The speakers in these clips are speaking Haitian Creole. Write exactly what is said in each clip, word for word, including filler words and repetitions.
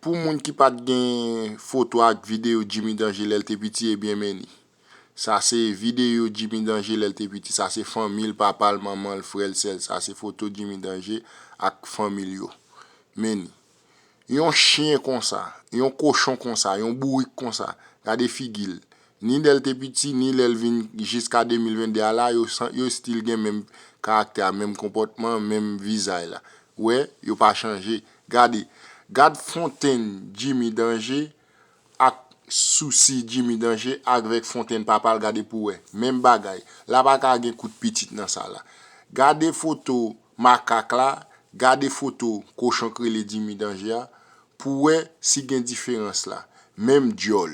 Pou moun ki pa t gen foto ak videyo Jimmy Danje lè l te piti, ebyen men li. Sa se videyo Jimmy Danje lè l te piti. Sa se fanmi l, papa l, manman l, frè l, sè l. Sa se foto Jimmy Danje ak fanmi l yo. Men li. Yon chen konsa, yon kochon konsa, yon bourik konsa. Gade figi l. Ni lè l te piti, ni lè l vin jiska de mil venn de a la, yo, san- yo still gen menm karaktè a, menm konpòtman, menm vizaj la. Wè, yo pa chanje. Gade, gad fontenn Jimmy Danje ak sousi Jimmy Danje avèk fontenn papa l, gade pou wè. Menm bagay. La pa ka gen kout pitit nan sa la. Gade foto makak la, gade foto kochon k rele Jimmy Danje a, pou wè si gen diferans la. Menm djòl,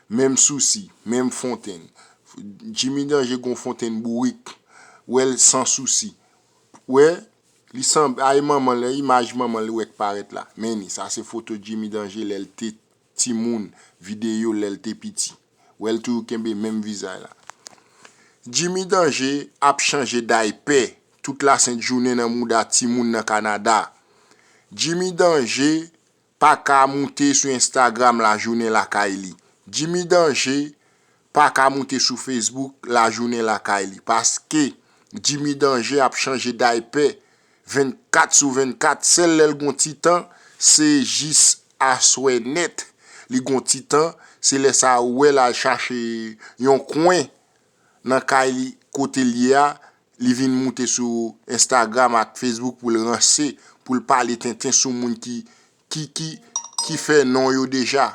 menm sousi, menm fontenn. Jimmy Danje gon fontenn bourik. Wè l san sousi. Wè, li sanble a e manman l, imaj manman l wè k parèt la. Men li, sa se foto Jimmy Danje lè l te timoun, videyo lè l te piti. Wè l toujou kenbe menm vizaj la. Jimmy Danje ap chanje daypè tout lasent jounen nan mouda timoun nan Kanada. Jimmy Danje pa ka moute sou Instagram lajounen lakay li. Jimmy Danje pa ka moute sou Facebook lajounen lakay li. Paske Jimmy Danje ap chanje daypè vennkat sou vennkat. Sèl lè l gon ti tan, se jis aswè nèt. Li gon ti tan, se lè sa a ou wè l al chache yon kwen nan kay li kote l ye a, li vin moute sou Instagram ak Facebook pou l ranse, pou l pale tenten sou moun ki, ki, ki, ki fè non yo deja.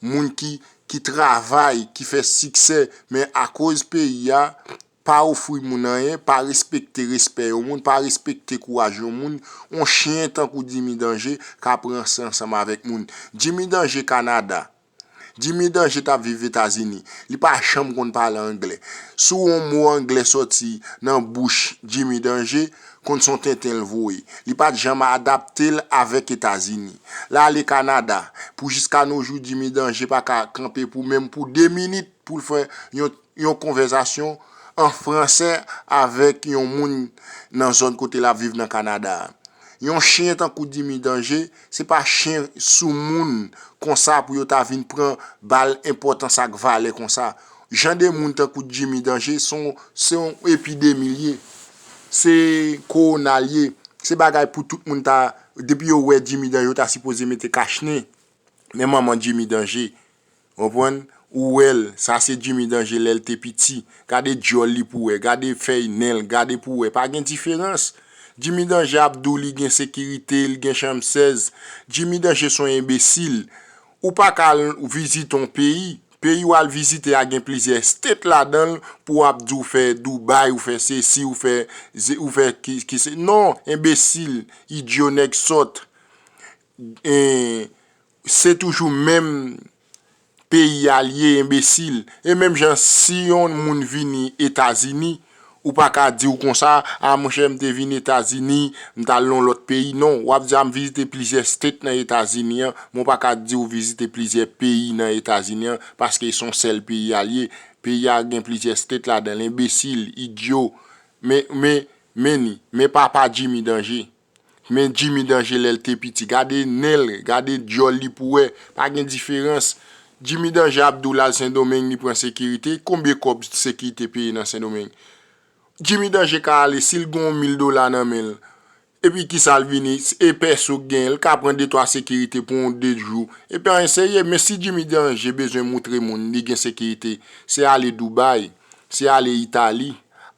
Moun ki, ki travay, ki fè siksè, men akoz peyi a pa ofri moun anyen, pa respekte respè yon moun, pa respekte kouraj yon moun, yon chen tankou Jimmy Danje ka pran san ansanm avèk moun. Jimmy Danje Kanada. Jimmy Danje t ap viv Etazini. Li pa janm konn pale anglè. Si yon mo anglè sòti nan bouch Jimmy Danje, konn se yon tenten l voye. Li pa t janm adapte l avèk Etazini. L ale Kanada. Pou jiska no jou, Jimmy Danje pa ka kanpe pou menm pou de minit pou l fè yon, yon konvèsasyon an fransè avèk yon moun nan zòn kote l ap viv nan Kanada a. Yon chen tankou Jimmy Danje, se pa chen sou moun konsa pou yo ta vin pran ba l enpòtans ak valè konsa. Jan de moun tankou Jimmy Danje, se yon, se yon epidemi l ye. Se kowona l ye. Se bagay pou tout moun ta, depi yo wè Jimmy Danje, yo ta sipoze mete kachnen. Men manman Jimmy Danje, konprann? Ou wè l, sa se Jimmy Danje lè l te piti. Gade djòl li pou wè, gade fèy nen l, gade pou wè. Pa gen diferans. Jimmy Danje ap di w li gen sekirite, li gen chanm sèz. Jimmy Danje se yon enbesil. Ou pa ka al vizite yon peyi. Peyi w al vizite a gen plizyè state ladan l pou w ap di w fè Dubai, ou fè sesi, ou fè, ou fè ki, ki se. Non, enbesil, idyo, nèg sòt. E, se toujou menm peyi a l ye, enbesil. E menm jan, si yon moun vini Etazini, ou pa ka di w konsa, "A, monchè, m te vin Etazini, m t al nan yon lòt peyi." Non, w ap di, "A, m vizite plizyè state nan Etazini an," men w pa ka di w vizite plizyè peyi nan Etazini an, paske se yon sèl peyi a l ye. Peyi a gen plizyè state ladan l, enbesil, idyo. Men, men, men ni, men papa Jimmy Danje. Men Jimmy Danje lè l te piti. Gade nen l, gade djòl li pou wè. Pa gen diferans. Jimmy Danje ap di w l al Sendomeng, li pran sekirite. Konbyen kòb sekirite peye nan Sendomeng? Jimmy Danje ka ale, si l gen yon mil dola nan men l, epi kisa l vini, e pèso k genyen, l ka pran de twa sekirite pou yon de jou. Epi anyen serye, men si Jimmy Danje bezwen moutre moun li gen sekirite, se ale Dubai, se ale Itali,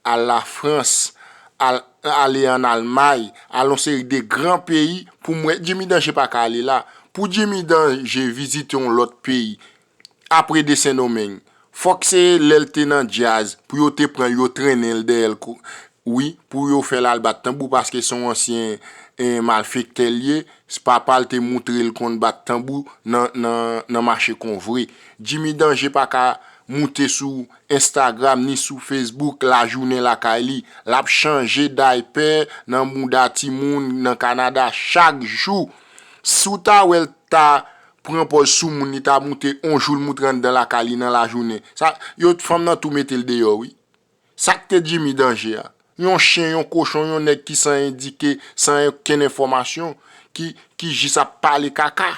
al Lafrans, al, ale ann Almay, al yon seri de gran peyi, pou m wè, Jimmy Danje pa ka ale la. Pou Jimmy Danje vizite yon lòt peyi, apre de Sendomeng, fòk se lè l te nan djaz, pou yo te pran l, yo trennen l dèyè l, wi, pou yo fè l al bat tanbou, paske se yon ansyen, eh, malfektè l ye. Papa l te moutre l konn bat tanbou nan, nan, nan mache Konvre. Jimmy Danje pa ka moute sou Instagram ni sou Facebook lajounen lakay li. L ap chanje daypè nan mouda timoun nan Kanada chak jou. Si w ta wè l ta pran pòz sou moun, li ta moute, yon jou l moute anndan lakay li nan lajounen. Sa, yo, fanm nan tou mete l deyò, wi. Sa k te Jimmy Danje a? Yon chen, yon kochon, yon nèg ki san endike, san okenn enfòmasyon, ki, ki jis ap pale kaka.